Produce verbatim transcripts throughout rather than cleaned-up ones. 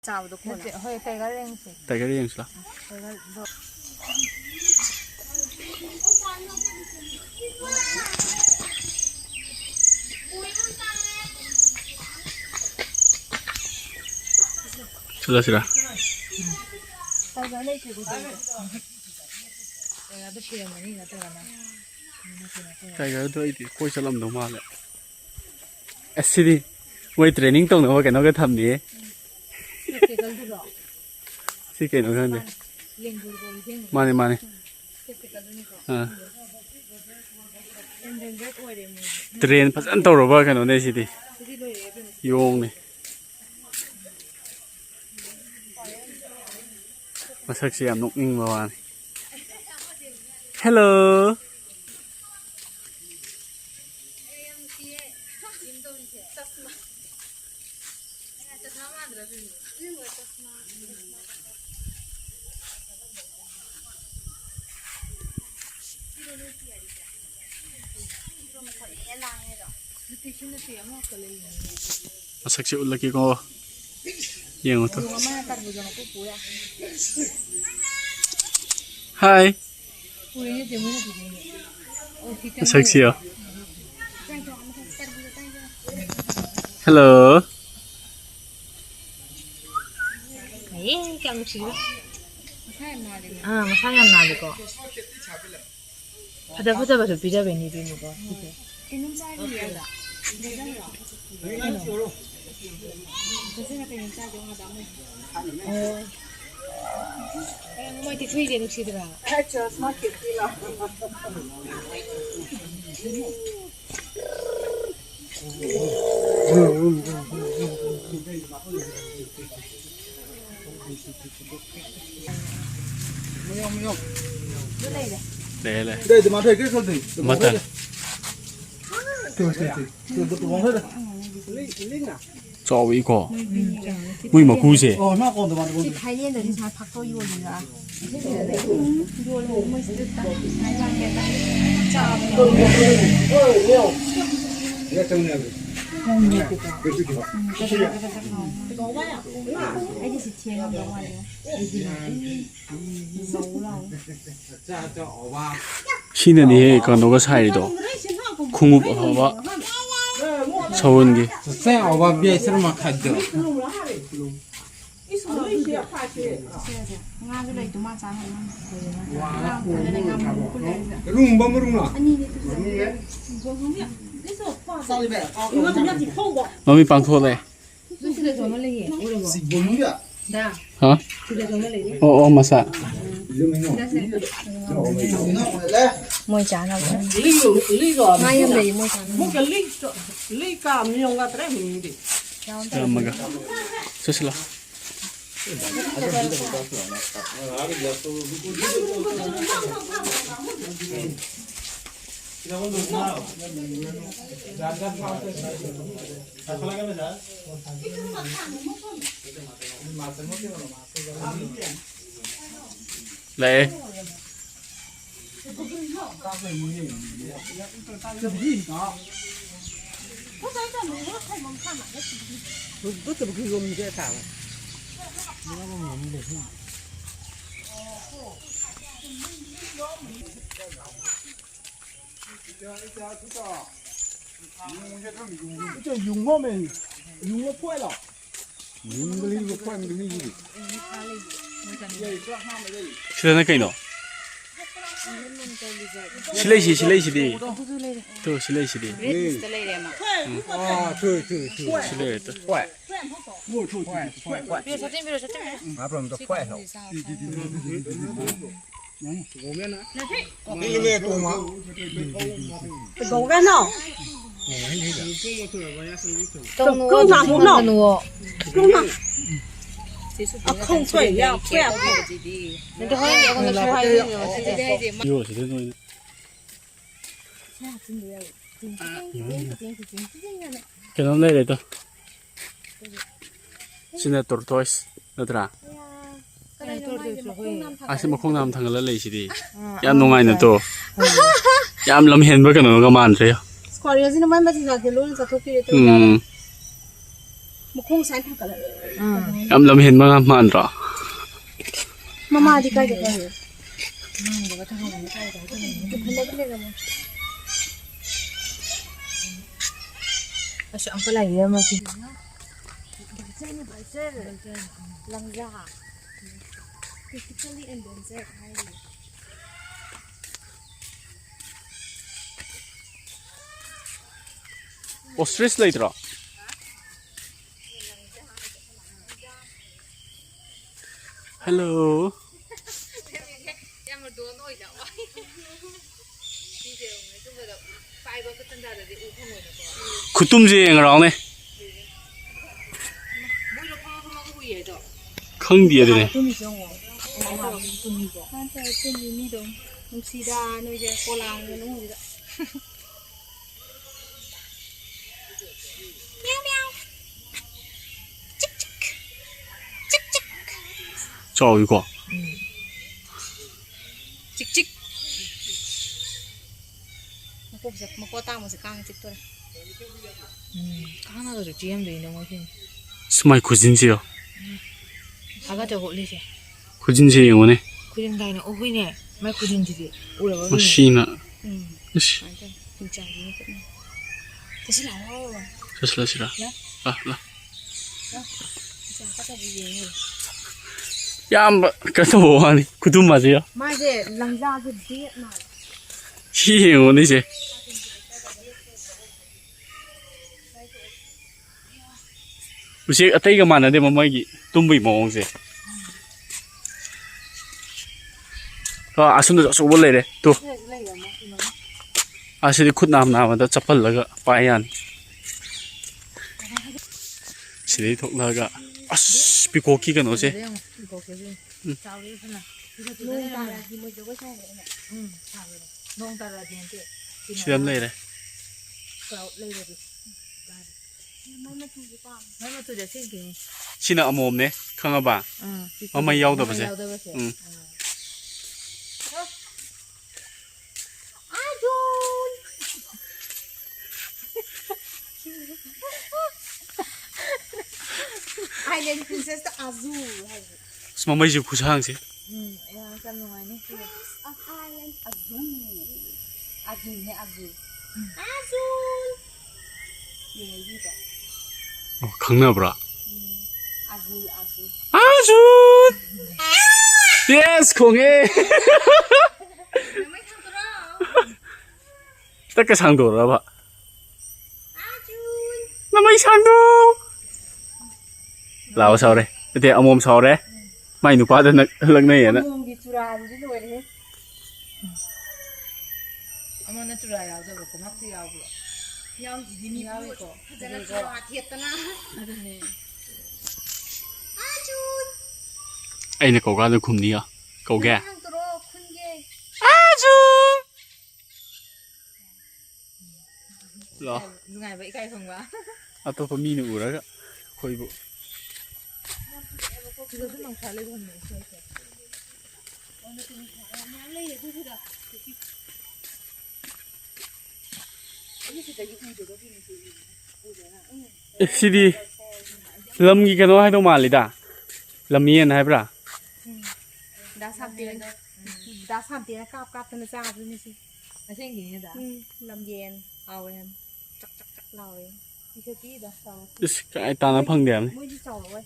ꯆꯥꯕꯗꯣ ꯀꯣꯟꯅ꯫ ꯅꯠꯇꯦ, ꯍꯣꯏ, tiger ꯌꯦꯡꯁꯦ꯫ Tiger ꯌꯦꯡꯁꯤꯂꯥ? Tigerꯗꯣ꯫ ꯆꯠꯂꯁꯤꯔꯥ? Tiger ꯂꯩꯇ꯭ꯔꯦꯀꯣ, ꯁꯤꯗ꯫ Tigerꯗꯣ ꯁꯤꯔꯝꯃꯅꯤ ꯅꯠꯇ꯭ꯔꯒꯅ꯫ Tigerꯗꯣ ꯑꯩꯗꯤ ꯀꯣꯏ ꯆꯠꯂꯝꯗꯧ ꯃꯥꯜꯂꯦ꯫ ꯑꯁ, ꯁꯤꯗꯤ ꯃꯣꯏ training ꯇꯧꯅꯕ ꯀꯩꯅꯣꯒ ꯊꯝꯅꯤꯌꯦ꯫ Spectacleꯗꯨꯔꯣ? ꯁꯤ ꯀꯩꯅꯣ ꯈꯪꯗꯦ꯫ ꯌꯦꯡꯕꯤꯌꯨꯀꯣ, ꯌꯦꯡꯕꯤꯌꯨ꯫ ꯃꯥꯅꯦ, ꯃꯥꯅꯦ꯫ Spectacleꯗꯨꯅꯤꯀꯣ꯫ ꯑꯥ꯫ Endangered ꯑꯣꯏꯔꯦ ꯃꯣꯏꯁꯦ꯫ Train ꯐꯖꯅ ꯇꯧꯔꯕ ꯀꯩꯅꯣꯅꯦ ꯁꯤꯗꯤ꯫ ꯁꯤꯗꯤ ꯂꯣꯏꯔꯦ ꯑꯗꯨꯅ꯫ ꯌꯣꯡꯅꯦ꯫ ꯃꯁꯛꯁꯦ ꯌꯥꯝ ꯅꯣꯛꯅꯤꯡꯕ ꯋꯥꯅꯤ꯫ Hello꯫ ꯃꯁꯛꯁꯦ ꯎꯠꯂꯛꯀꯦꯀꯣ꯫ ꯌꯦꯡꯉꯣ ꯇꯨ꯫ Hi꯫ ꯃꯁꯛꯁꯤ ꯌꯦꯡꯉꯣ꯫ Hello꯫ ꯑꯦ, ꯀꯌꯥꯝ ꯅꯨꯡꯁꯤꯕ꯫ ꯑꯥ, ꯃꯁꯥ ꯌꯥꯝ ꯅꯥꯜꯂꯤꯀꯣ꯫ ꯐꯖ ꯐꯖꯕꯁꯨ ꯄꯤꯖꯕꯩꯅꯦ ꯏꯕꯦꯝꯃꯀꯣ ꯁꯤꯁꯦ꯫ ꯀꯩꯅꯣꯝ ꯆꯥꯔꯤꯌꯦ ꯑꯩꯗꯣ꯫ ꯒꯖꯔ ꯂꯣ? ꯒꯖꯔ ꯀꯩꯅꯣꯝ ꯆꯥꯗꯧ ꯍꯥꯏꯕ ꯑꯃ꯫ ꯑꯣ꯫ ꯃꯣꯏ ꯇꯤꯊꯨꯏꯁꯦ ꯅꯨꯡꯁꯤꯗ꯭ꯔꯥ? ꯂꯩꯔꯦ, ꯂꯩꯔꯦ꯫ ꯃꯊꯪ꯫ ꯆꯥꯎꯏꯀꯣ꯫ ꯃꯣꯏ ꯃꯀꯨꯁꯦ꯫ ꯁꯤ ꯊꯥꯏꯂꯦꯟꯗꯗꯤ ꯁꯨꯃꯥꯏꯅ ꯐꯥꯛꯇꯣꯛꯑ ꯌꯣꯜꯂꯤꯔꯥ? ꯌꯣꯜꯂꯦ, ꯃꯣꯏ ꯁꯤꯗ ꯁꯨꯃꯥꯏꯅ ꯂꯥꯛꯀꯦ ꯆꯥꯕꯅꯦ꯫ ꯑꯩꯗꯤ ꯁꯤ ꯊꯦꯡꯉꯝꯗꯧ ꯃꯥꯜꯂꯦ꯫ ꯁꯤꯅꯅꯤꯍꯦ ꯀꯩꯅꯣꯒ ꯁꯥꯏꯗꯣ, ꯈꯣꯡꯎꯞ ꯑꯐꯕ ꯁꯎꯟꯒꯤ꯫ ꯆꯥꯛꯆꯥ ꯑꯋꯥ ꯕꯦꯁ ꯑꯃ ꯈꯥꯏꯗꯣ꯫ ꯉꯥꯁꯨ ꯂꯩꯇꯨ ꯃꯥ ꯆꯥꯅꯕ꯫ ꯔꯨꯝꯕ ꯃꯔꯨꯝꯂꯣ? ꯑꯅꯤꯅꯦ꯫ ꯃꯃꯤ ꯄꯥꯡꯊꯣꯛꯂꯦ꯫ ꯁꯤꯗꯁꯨ ꯑꯃ ꯂꯩꯌꯦ꯫ ꯍꯥ? ꯁꯤꯗꯁꯨ ꯑꯃ ꯂꯩꯌꯦ꯫ ꯑꯣ, ꯑꯣ, ꯃꯁꯥ꯫ ꯃꯣꯏ ꯆꯥꯅꯕ꯫ ꯉꯥ ꯌꯥꯝ ꯂꯩꯌꯦ ꯃꯣꯏ ꯆꯥꯅꯕ꯫ ꯆꯥꯝꯃꯒ꯫ ꯆꯠꯁꯤꯂꯣ꯫ ꯂꯥꯛꯑꯦ꯫ ꯁꯤꯗꯅ ꯀꯩꯅꯣ? ꯁꯤ ꯂꯩꯁꯤ, ꯁꯤ ꯂꯩꯁꯤꯗꯤ꯫ ꯇꯨ, ꯁꯤ ꯂꯩꯁꯤꯗꯤ꯫ ꯁꯤ ꯂꯩꯔꯦ, ꯇꯨ꯫ ꯀꯩꯅꯣꯝ ꯂꯩꯔꯦꯗꯣ꯫ ꯁꯤꯅ tortoise ꯅꯠꯇ꯭ꯔꯥ? ꯑꯁꯤ ꯃꯈꯣꯡ ꯅꯥꯝ ꯊꯥꯡꯒꯠꯂ ꯂꯩꯁꯤꯗꯤ꯫ ꯌꯥꯝ ꯅꯨꯡꯉꯥꯏꯅ ꯇꯣ꯫ ꯌꯥꯝ ꯂꯝ ꯍꯦꯟꯕ ꯀꯩꯅꯣꯒ ꯃꯥꯟꯗ꯭ꯔꯦ꯫ ꯈ꯭ꯋꯥꯔꯦꯜꯁꯤꯅ ꯃꯥꯏ ꯃꯆꯤꯟꯖꯥꯛꯁꯦ ꯂꯣꯏꯅ ꯆꯥꯊꯣꯛꯄꯤꯔꯦ, ꯇꯨꯡꯗ꯫ ꯎꯝ꯫ ꯃꯈꯣꯡ ꯁꯥꯏꯅ ꯊꯥꯡꯒꯠꯂꯛꯑꯦ꯫ ꯎꯝ꯫ ꯌꯥꯝ ꯂꯝ ꯍꯦꯟꯕ ꯉꯥꯛ ꯃꯥꯟꯗ꯭ꯔꯣ? ꯃꯃꯥꯗꯤ ꯀꯥꯏ ꯆꯠꯈ꯭ꯔꯒꯦ? ꯏꯐꯜꯂꯒ ꯂꯩꯔꯝꯃꯦ꯫ ꯑꯁ, ꯑꯃꯨꯛꯀ ꯂꯥꯏꯔꯤ ꯑꯃꯁꯤ꯫ ꯚꯜꯆꯔꯅꯤ, ꯚꯜꯆꯔ꯫ ꯂꯪꯖꯥ꯫ Critically endangered ꯍꯥꯏꯔꯤ꯫ Ostrich ꯂꯩꯇ꯭ꯔꯣ? Hello. ꯌꯥꯝꯅ ꯗꯣꯟ ꯑꯣꯏꯗ ꯋꯥ꯫ ꯁꯤꯁꯦ ꯌꯦꯡꯉꯨꯅꯦ, ꯇꯨꯝꯕꯗ ꯄꯥꯏꯕ ꯇꯟꯖꯥꯗꯗꯤ ꯎ ꯐꯪꯉꯣꯏꯗꯀꯣ꯫ ꯈꯨꯇꯨꯝꯁꯦ ꯌꯦꯡꯉꯔꯥꯎꯅꯦ꯫ ꯃꯣꯏꯗꯣ ꯐꯝꯃ ꯐꯝꯃꯒ ꯎꯏꯌꯦ ꯑꯗꯣ꯫ ꯈꯪꯗꯦ ꯑꯗꯨꯅꯦ꯫ ꯇꯨꯝꯃꯤꯁꯦ ꯌꯦꯡꯉꯣ꯫ ꯀꯃꯥꯏꯅ ꯇꯧꯔꯒ ꯇꯨꯝꯃꯤꯕꯣ? ꯀꯃꯥꯏꯅ ꯇꯧꯔꯒ ꯇꯨꯝꯃꯤ ꯃꯤꯗꯣ? ꯅꯨꯡꯁꯤꯗ ꯅꯣꯏꯁꯦ ꯄꯣꯂꯥꯡ ꯃꯅꯨꯡꯁꯤꯗ꯫ ꯆꯥꯎꯏꯀꯣ꯫ ꯎꯝ꯫ ꯆꯤꯛ ꯆꯤꯛ꯫ ꯃꯀꯣꯛꯁꯦ, ꯃꯀꯣꯛ ꯑꯇꯥꯡꯕꯁꯦ ꯀꯥꯡꯅ ꯆꯤꯛꯇꯣꯔꯦ꯫ ꯎꯝ, ꯀꯥꯡꯅꯒꯁꯨ ꯆꯤꯛꯑꯝꯗꯣꯏꯅꯦ ꯃꯣꯏꯁꯤꯡꯁꯦ꯫ ꯁꯨꯃꯥꯏ ꯈꯨꯖꯤꯟꯁꯤꯔꯣ? ꯍꯥꯒꯠꯆ ꯍꯣꯠꯂꯤꯁꯦ꯫ ꯈꯨꯖꯤꯟꯁꯦ ꯌꯦꯡꯉꯨꯅꯦ꯫ ꯈꯨꯖꯤꯟ ꯀꯥꯏꯅ, ꯑꯣ, ꯍꯨꯏꯅꯦ꯫ ꯃꯥꯏ ꯈꯨꯖꯤꯟꯁꯤꯗꯤ ꯎꯔꯕ ꯃꯤꯅ꯫ ꯃꯁꯤꯅ꯫ ꯎꯝ꯫ ꯏꯁ꯫ ꯁꯨꯃꯥꯏꯅ ꯇꯧꯅꯤ꯫ ꯃꯤꯡꯆꯥꯏꯁꯤꯅ ꯈꯨꯠꯅ꯫ ꯆꯠꯁꯤ ꯂꯥꯛꯑꯣ꯫ ꯆꯠꯁꯤꯂꯁꯤꯔ? ꯂꯥ꯫ ꯂꯥ, ꯂꯥ꯫ ꯂꯥ꯫ ꯃꯤꯡꯆꯥꯏ ꯍꯥꯀꯠꯆꯕ ꯌꯦꯡꯉꯦ꯫ ꯌꯥꯝꯕ ꯀꯩꯅꯣ ꯇꯧꯕ ꯋꯥꯅꯤ꯫ ꯈꯨꯇꯨꯝ ꯑꯁꯤ ꯌꯦꯡꯉꯣ꯫ ꯃꯥꯁꯦ ꯂꯪꯖꯥꯁꯦ ꯕꯦꯠ ꯃꯥꯜꯂꯦ꯫ ꯁꯤ ꯌꯦꯡꯉꯣꯅꯦ ꯁꯦ꯫ ꯎꯆꯦꯛ ꯑꯇꯩꯒ ꯃꯥꯟꯅꯗꯦ ꯃꯃꯣꯏꯒꯤ ꯇꯨꯝꯕꯒꯤ ꯃꯑꯣꯡꯁꯦ꯫ ꯑ, ꯑꯁꯣꯝꯗꯁꯨ ꯑꯆꯧꯕ ꯂꯩꯔꯦ꯫ ꯇꯨ꯫ ꯑꯁꯤꯗꯤ ꯈꯨꯠ ꯅꯥꯝ ꯅꯥꯝꯃꯗ ꯆꯞꯍꯜꯂꯒ ꯄꯥꯏ ꯌꯥꯅꯤ꯫ ꯁꯤꯗꯩ ꯊꯣꯛꯂꯛꯑꯒ, ꯑꯁ, ꯄꯤꯀꯣꯛꯀꯤ ꯀꯩꯅꯣꯁꯦ꯫ ꯁꯤꯗ ꯌꯦꯡꯉꯣ, ꯄꯤꯀꯣꯛꯁꯦ ꯌꯦꯡꯉꯣ꯫ ꯎꯝ꯫ ꯆꯥꯎꯔꯦ ꯐꯅ꯫ ꯅꯣꯡ ꯇꯥꯔꯛꯑꯗꯤ ꯃꯣꯏ ꯖꯒꯣꯏ ꯁꯥꯎꯔꯛꯑꯦꯅꯦ꯫ ꯎꯝ, ꯁꯥꯎꯔꯦ꯫ ꯅꯣꯡ ꯇꯥꯔꯛꯑꯗꯤ ꯅꯠꯇꯦ꯫ ꯁꯤꯗ ꯑꯃ ꯂꯩꯔꯦ꯫ Cloud ꯂꯩꯔꯗꯤ꯫ ꯃꯩ ꯃꯆꯨꯁꯦ ꯄꯥꯝꯃꯦ꯫ ꯃꯩ ꯃꯆꯨꯁꯦ ꯑꯁꯦꯡꯀꯤꯅꯤ꯫ ꯁꯤꯅ ꯑꯃꯣꯝꯅꯦ, ꯈꯪꯉꯕ? ꯑꯥ, ꯃꯃꯩ ꯌꯥꯎꯗꯕꯁꯦ꯫ ꯃꯃꯩ ꯌꯥꯎꯗꯕꯁꯦ꯫ ꯎꯝ꯫ ꯑꯥ꯫ ꯑꯥ, ꯖꯣꯟ꯫ Island Princess ꯇ ꯑꯥꯖꯨ ꯍꯥꯏꯁꯦ꯫ ꯑꯁ, ꯃꯃꯩꯁꯦ ꯈꯨꯁꯥꯡꯁꯦ꯫ ꯎꯝ, ꯑꯩ ꯌꯥꯝ ꯅꯨꯡꯉꯥꯏꯅꯤ꯫ Island ꯑꯥꯖꯨ꯫ ꯑꯥꯖꯨꯅꯦ, ꯑꯥꯖꯨ꯫ ꯑꯥꯖꯨ꯫ ꯌꯦꯡꯉꯤꯕ? ꯑꯣ, ꯈꯪꯅꯕ꯭ꯔꯥ? ꯎꯝ, ꯑꯥꯖꯨ, ꯑꯥꯖꯨ꯫ ꯑꯥꯖꯨ! Yes, ꯈꯣꯡꯉꯦ! ꯅꯃꯩ ꯁꯥꯡꯗꯣꯔꯛꯑꯣ꯫ ꯇꯛꯀ ꯁꯥꯡꯗꯣꯔꯛꯑꯕ? ꯅꯃꯩ ꯁꯥꯡꯗꯣ! ꯂꯥꯎ ꯁꯥꯎꯔꯦ꯫ ꯅꯠꯇꯦ, ꯑꯃꯣꯝ ꯁꯥꯎꯔꯦ꯫ ꯃꯥꯏ ꯅꯨꯄꯥꯗ ꯅꯛ-, ꯂꯛꯅꯩꯌꯦꯅ꯫ ꯑꯃꯣꯝꯒꯤ ꯆꯨꯔꯥꯁꯤꯗꯤ ꯂꯣꯏꯔꯦꯍꯦ꯫ ꯑꯃꯅ ꯆꯨꯔꯥ ꯌꯥꯎꯗꯕ ꯀꯣꯝꯂꯥꯛꯇꯤ ꯌꯥꯎꯕ꯭ꯔꯣ? ꯌꯥꯎꯁꯤꯗꯤ ꯃꯤ ꯌꯥꯎꯏꯀꯣ꯫ ꯐꯖꯅ ꯑꯗꯨꯒ ꯆꯨꯔꯥ ꯊꯦꯠꯇꯅ꯫ ꯑꯗꯨꯅꯦ꯫ ꯑꯩꯅ ꯀꯧꯀꯥꯟꯗ ꯈꯨꯝꯅꯤꯌꯣ꯫ ꯀꯧꯒꯦ? ꯅꯪ ꯍꯥꯡꯇꯣꯔꯛꯑꯣ, ꯈꯨꯟꯒꯦ꯫ ꯂꯥꯛꯑꯣ꯫ ꯅꯨꯡꯉꯥꯏꯕ, ꯏꯀꯥꯏ ꯈꯪꯕ꯫ ꯑꯇꯣꯞꯄ ꯃꯤꯅ ꯎꯔꯒ ꯑꯩꯈꯣꯏꯕꯨ꯫ ꯁꯤꯗꯁꯨ ꯅꯣꯡꯁꯥ ꯂꯩꯕ ꯍꯪꯉꯦ, ꯁ꯭ꯋꯥꯏꯁꯦ꯫ ꯑꯦ, ꯁꯤꯗꯤ ꯂꯝꯒꯤ ꯀꯩꯅꯣ ꯍꯥꯏꯗꯧ ꯃꯥꯜꯂꯤꯗ꯫ ꯂꯝꯌꯦꯟ ꯍꯥꯏꯕ꯭ꯔꯥ? ꯎꯝ꯫ ꯗꯥ ꯁꯥꯝꯇꯦꯟ, ꯗꯥ ꯁꯥꯝꯇꯦꯟꯅ ꯀꯥꯞ ꯀꯥꯞꯇꯅ ꯆꯥꯕꯗꯨꯅꯤ ꯁꯤ꯫ ꯑꯁꯦꯡꯀꯤꯅꯦꯗ꯫ ꯎꯝ, ꯂꯝꯌꯦꯟ ꯍꯥꯎꯋꯦ ꯍꯥꯏꯕꯅꯤ꯫ ꯆꯛ ꯆꯛ ꯆꯛ ꯂꯥꯎꯋꯦ꯫ ꯄꯤꯊꯛꯄꯤꯗ ꯆꯥꯎ꯫ ꯏꯁ, ꯀꯥꯏ ꯇꯥꯅ ꯐꯪꯗꯦ ꯍꯥꯏꯕꯅꯤ꯫ ꯃꯣꯏꯗꯤ ꯆꯥꯎꯔꯛꯑꯣꯏ꯫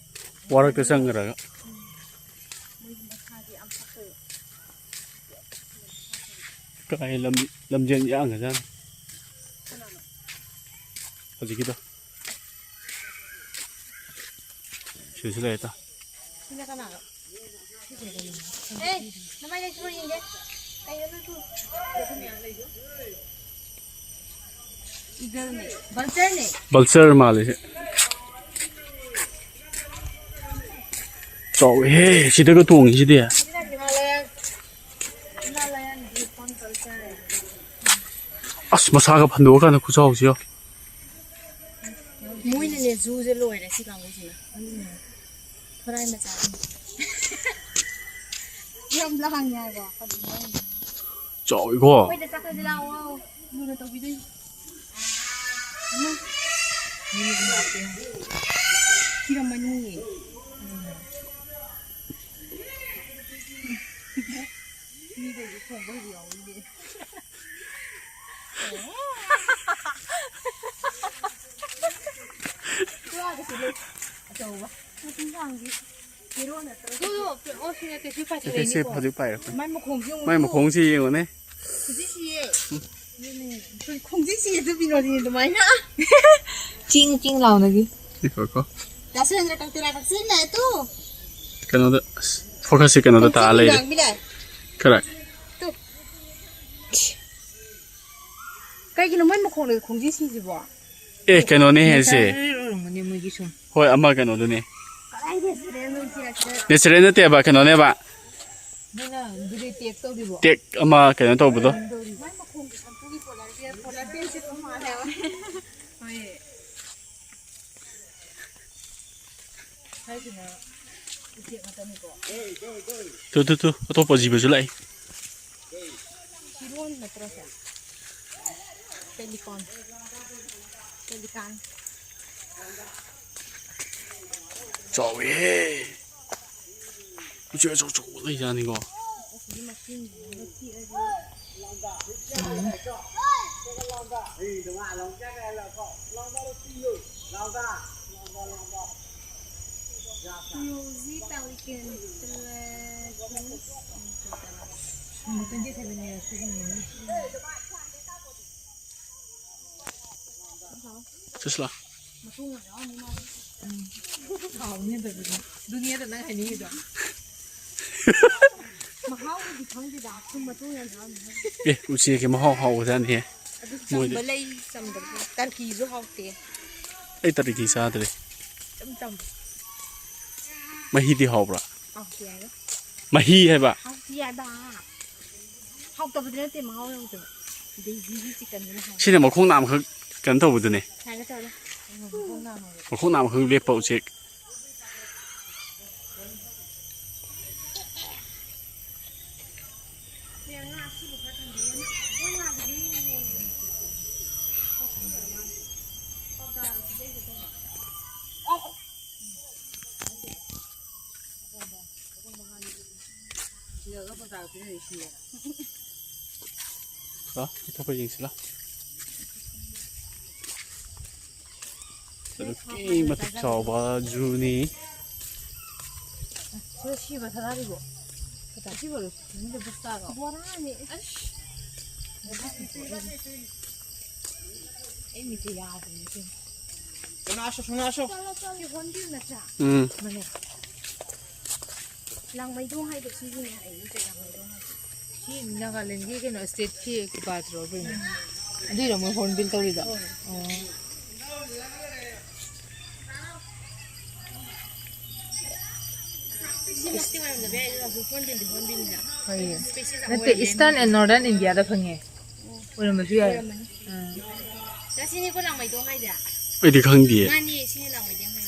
ꯋꯥꯔꯛꯇ ꯆꯪꯈ꯭ꯔꯒ꯫ ꯎꯝ꯫ ꯃꯣꯏꯗꯤ ꯃꯁꯥꯗꯤ ꯌꯥꯝ ꯐꯠꯇꯦ꯫ ꯀꯥꯏ ꯂꯝ-, ꯂꯝꯖꯦꯟ ꯌꯥꯡꯒ꯭ꯔꯖꯥꯠꯅꯤ꯫ ꯀꯅꯥꯅꯣ? ꯍꯧꯖꯤꯛꯀꯤꯗꯣ꯫ ꯁꯤꯁꯨ ꯂꯩꯔꯦ ꯇꯥ꯫ ꯁꯤꯅ ꯀꯅꯥꯅꯣ? ꯑꯦ, ꯅꯃꯥꯏ ꯂꯩꯊꯣꯛꯑ ꯌꯦꯡꯒꯦ꯫ ꯀꯩꯅꯣ ꯅꯪ ꯇꯨ? Eagle ꯅꯦ, vulture ꯅꯦ꯫ Vulture ꯃꯥꯜꯂꯦ ꯁꯤ꯫ ꯆꯥꯎꯋꯦꯍꯦ, ꯁꯤꯗꯒ ꯇꯣꯡꯉꯤꯁꯤꯗꯤ꯫ ꯁꯤꯅ Himalayan, Himalayan Griffon vulture ꯅꯦ꯫ ꯑꯁ, ꯃꯁꯥꯒ ꯐꯟꯗꯣꯛꯑꯀꯥꯟꯗ ꯈꯨꯆꯥꯎꯁꯤ ꯌꯦꯡꯉꯣ꯫ ꯃꯣꯏꯅꯅꯦ ꯖꯨꯁꯦ ꯂꯣꯏꯔꯦ ꯁꯤ ꯀꯥꯡꯕꯨꯁꯤꯅ꯫ ꯈꯣꯔꯥꯏ ꯃꯆꯥ꯫ ꯌꯥꯝ ꯂꯥꯡꯉꯦ ꯍꯥꯏꯕ꯫ ꯆꯥꯎꯋꯤꯀꯣ꯫ ꯑꯩꯈꯣꯏꯗ ꯆꯠꯈ꯭ꯔꯁꯤ ꯂꯥꯛꯑꯣ꯫ ꯂꯨꯅ ꯇꯧꯕꯤꯗꯣꯏꯅꯤ꯫ ꯃꯤ ꯌꯥꯝ ꯂꯥꯛꯇꯦ꯫ ꯊꯤꯔꯝꯃꯅꯤ꯫ ꯃꯤꯗꯩꯁꯨ ꯈꯣꯡꯕ ꯍꯩꯕ ꯌꯥꯎꯋꯤꯅꯦ꯫ ꯀꯨꯔꯥꯒꯁꯨ ꯂꯩ꯫ ꯑꯆꯧꯕ꯫ ꯃꯆꯤꯟ ꯀꯥꯡꯗꯤ ꯍꯦꯔꯣ ꯅꯠꯇ꯭ꯔꯣ? ꯑꯗꯨ, ꯑꯣ, ꯁꯤ ꯅꯠꯇꯦ, ꯁꯤ ꯐꯖꯩꯅꯤꯀꯣ꯫ ꯁꯤ ꯍꯧꯖꯤꯛ ꯄꯥꯏꯔꯛꯄꯅꯤ꯫ ꯃꯥꯏ ꯃꯈꯣꯡꯁꯤ ꯌꯦꯡꯉꯨ꯫ ꯃꯥꯏ ꯃꯈꯣꯡꯁꯤ ꯌꯦꯡꯉꯨꯅꯦ꯫ ꯈꯣꯡꯖꯤ ꯁꯤꯌꯦ꯫ ꯑꯗꯨꯅꯦ꯫ ꯑꯩꯈꯣꯏ ꯈꯣꯡꯖꯤ ꯁꯤꯌꯦ ꯑꯗꯨ ꯕꯤꯅꯣꯗꯤꯅꯤ ꯑꯗꯨꯃꯥꯏꯅ꯫ ꯆꯤꯡ ꯆꯤꯡ ꯂꯥꯎꯅꯒꯤ꯫ ꯉꯥꯏꯈꯣꯀꯣ꯫ ꯗꯥ ꯁꯨꯔꯦꯟꯗ꯭ꯔ ꯀꯛꯇꯦꯔꯥ ꯀꯛꯁꯤꯜꯂꯦ ꯇꯨ꯫ ꯀꯩꯅꯣꯗ, ꯑꯁ, ꯐꯣꯀꯁꯁꯦ ꯀꯩꯅꯣꯗ ꯇꯥ ꯂꯩꯔꯦ꯫ ꯀꯛꯆꯤꯡ ꯂꯥꯡꯕꯤ ꯂꯥꯛꯑꯦ꯫ ꯀꯔꯥꯏ? ꯇꯨ꯫ ꯀꯩꯒꯤꯅꯣ ꯃꯣꯏ ꯃꯈꯣꯡꯗ ꯈꯣꯡꯖꯤ ꯁꯤꯁꯤꯕꯣ? ꯑꯦ, ꯀꯩꯅꯣꯅꯦ ꯍꯥꯏꯁꯦ꯫ Natural ꯑꯣꯏꯔꯝꯒꯅꯤ ꯃꯣꯏꯒꯤ ꯁꯨꯝ꯫ ꯍꯣꯏ, ꯑꯃ ꯀꯩꯅꯣꯗꯨꯅꯦ꯫ ꯀꯗꯥꯏ natural ꯅꯣ ꯁꯤ ꯑꯁꯤꯗ? Natural ꯅꯠꯇꯦꯕ, ꯀꯩꯅꯣꯅꯦꯕ꯫ ꯃꯣꯏꯅ ꯑꯗꯨꯗꯤ tag ꯇꯧꯔꯤꯕꯣ? Tag ꯑꯃ ꯀꯩꯅꯣ ꯇꯧꯕꯗꯣ꯫ ꯃꯥꯏ ꯃꯈꯣꯡꯁꯦ ꯁꯝꯄꯨꯒꯤ polar bear, polar bear ꯁꯦꯠꯄ ꯃꯥꯜꯂꯦꯕ꯫ ꯍꯣꯏ꯫ ꯍꯥꯏꯁꯤꯅ ꯎꯆꯦꯛ ꯉꯥꯛꯇꯅꯤꯀꯣ꯫ ꯇꯨ, ꯇꯨ, ꯇꯨ, ꯑꯇꯣꯞꯄ ꯖꯤꯕꯁꯨ ꯂꯥꯛꯏ꯫ ꯍꯤꯔꯣꯟ ꯅꯠꯇ꯭ꯔꯣ ꯁꯦ? Pelican꯫ Pelican꯫ ꯆꯥꯎꯋꯦꯍꯦ꯫ ꯎꯆꯦꯛ ꯑꯆꯧ ꯑꯆꯧꯕ ꯂꯩꯖꯥꯠꯅꯤꯀꯣ꯫ ꯑꯁꯤꯒꯤ ꯃꯁꯤꯡꯁꯤꯅ ꯆꯤꯛꯑꯗꯤ꯫ ꯌꯨꯖꯤ ꯇꯥꯡ ꯀꯨꯟꯇꯔꯦꯠ꯫ Twenty seven years ꯁꯤꯒꯨꯝꯕꯅꯤ꯫ ꯆꯠꯁꯤꯂꯥ꯫ ꯃꯇꯣꯡ ꯌꯥꯝ ꯌꯥꯎꯔꯝꯅꯤ ꯃꯥꯗꯤ꯫ ꯎꯝ꯫ ꯍꯥꯎꯅꯤ ꯑꯗꯨꯗꯤ꯫ ꯑꯗꯨꯅꯦ ꯑꯗ ꯅꯪ ꯍꯥꯏꯅꯤꯡꯉꯤꯗꯣ꯫ ꯃꯍꯥꯎꯗꯨꯗꯤ ꯈꯪꯗꯦꯗ, ꯁꯨꯝ ꯃꯇꯣꯡ ꯌꯥꯝ ꯌꯥꯎꯔꯝꯅꯤ꯫ ꯑꯦ, ꯎꯆꯦꯛꯀꯤ ꯃꯍꯥꯎ ꯍꯥꯎꯕꯖꯥꯠꯅꯤꯍꯦ꯫ ꯑꯗꯨ ꯃꯣꯏꯗꯤ꯫ ꯆꯝꯕ ꯂꯩ, ꯆꯝꯗꯕ ꯂꯩ꯫ ꯇꯔꯀꯤꯁꯨ ꯍꯥꯎꯇꯦ꯫ ꯑꯩ ꯇꯔꯀꯤ ꯆꯥꯗ꯭ꯔꯤ꯫ ꯏꯆꯝ ꯆꯝꯕ꯫ ꯃꯍꯤꯗꯤ ꯍꯥꯎꯕ꯭ꯔꯥ? ꯍꯥꯎꯇꯦ ꯍꯥꯏꯕ꯫ ꯃꯍꯤ ꯍꯥꯏꯕ꯫ ꯍꯥꯎꯇꯦ ꯍꯥꯏꯕ꯫ ꯍꯥꯎꯇꯕꯗꯤ ꯅꯠꯇꯦ, ꯃꯍꯥꯎ ꯌꯥꯎꯗꯕ꯫ ꯗꯦꯜꯍꯤꯒꯤ ꯆꯤꯛꯀꯟꯗꯨꯅ ꯍꯥꯎꯋꯦ꯫ ꯁꯤꯅ ꯃꯈꯣꯡ ꯅꯥꯝꯈꯛ ꯀꯩꯅꯣ ꯇꯧꯕꯗꯨꯅꯦ꯫ ꯁꯨꯃꯥꯏꯅ ꯇꯧꯔꯦ꯫ ꯎꯝ, ꯃꯈꯣꯡ ꯅꯥꯝꯃ꯫ ꯃꯈꯣꯡ ꯅꯥꯝꯈꯛ ꯂꯦꯞꯄ ꯎꯆꯦꯛ꯫ ꯂꯥꯛꯑꯣ, ꯄꯤꯊꯣꯛꯄ ꯌꯦꯡꯁꯤ ꯂꯥꯛꯑꯣ꯫ ꯑꯗꯨꯛꯀꯤ ꯃꯇꯤꯛ ꯆꯥꯎꯕ ꯖꯨꯅꯤ꯫ ꯁꯤꯕ ꯊꯥꯗꯔꯤꯕꯣ? ꯁꯤꯕ ꯂꯣꯏꯁꯤꯟꯗ ꯕꯨꯁꯇꯥꯔꯣ? ꯕꯣꯔꯥꯅꯤ꯫ ꯑꯁ꯫ ꯑꯩ ꯃꯤꯠꯁꯦ ꯌꯥꯗ꯭ꯔꯦ ꯏꯕꯦꯝꯃ꯫ ꯁꯣꯅꯥꯁꯣ, ꯁꯣꯅꯥꯁꯣ꯫ ꯁꯤ ꯍꯣꯔꯟꯕꯤꯜ ꯅꯠꯇ꯭ꯔꯥ? ꯎꯝ꯫ ꯃꯥꯅꯦ꯫ ꯂꯥꯡꯃꯩꯗꯣꯡ ꯍꯥꯏꯗꯣ ꯁꯤꯒꯤꯅꯦ ꯍꯥꯏꯌꯦ, ꯏꯆꯦ, ꯂꯥꯡꯃꯩꯗꯣꯡ ꯍꯥꯏꯗꯣ꯫ ꯁꯤ ꯅꯥꯒꯥꯂꯦꯟꯒꯤ ꯀꯩꯅꯣ ꯁ꯭ꯇꯦꯠꯀꯤ ꯀꯥꯔꯠꯇꯨꯔꯣ ꯀꯩꯅꯣ? ꯑꯗꯨꯏꯔꯣ ꯃꯣꯏ ꯍꯣꯔꯟꯕꯤꯜ ꯇꯧꯔꯤꯗꯣ? ꯍꯣꯏ꯫ ꯑꯣ꯫ ꯁꯤꯃꯛꯇꯤ ꯑꯣꯏꯔꯝꯗꯕ ꯌꯥꯏ, ꯑꯗꯨ ꯑꯣꯏꯔꯁꯨ ꯍꯣꯔꯟꯕꯤꯜꯗꯤ ꯍꯣꯔꯟꯕꯤꯜꯅꯤꯅ꯫ ꯍꯣꯏꯌꯦ꯫ ꯁ꯭ꯄꯦꯁꯤꯁ ꯑꯃ ꯅꯠꯇꯦ, ꯑꯣꯏꯔꯝꯃꯦ꯫ ꯏꯁꯇꯔꯟ ꯑꯦꯟ ꯅꯣꯔꯗꯔꯟ ꯏꯟꯗꯤꯌꯥꯗ ꯐꯪꯉꯦ꯫ ꯑꯣ꯫ ꯑꯣꯏꯔꯝꯕꯁꯨ ꯌꯥꯏ꯫ ꯑꯣꯏꯔꯝꯃꯅꯤ꯫ ꯑꯥ꯫ ꯁꯤꯅꯤꯀꯣ ꯂꯥꯡꯃꯩꯗꯣꯡ ꯍꯥꯏꯁꯦ? ꯑꯩꯗꯤ ꯈꯪꯗꯤꯌꯦ꯫ ꯃꯥꯅꯤ, ꯁꯤꯅꯤ ꯂꯥꯡꯃꯩꯗꯣꯡ ꯍꯥꯏꯁꯦ꯫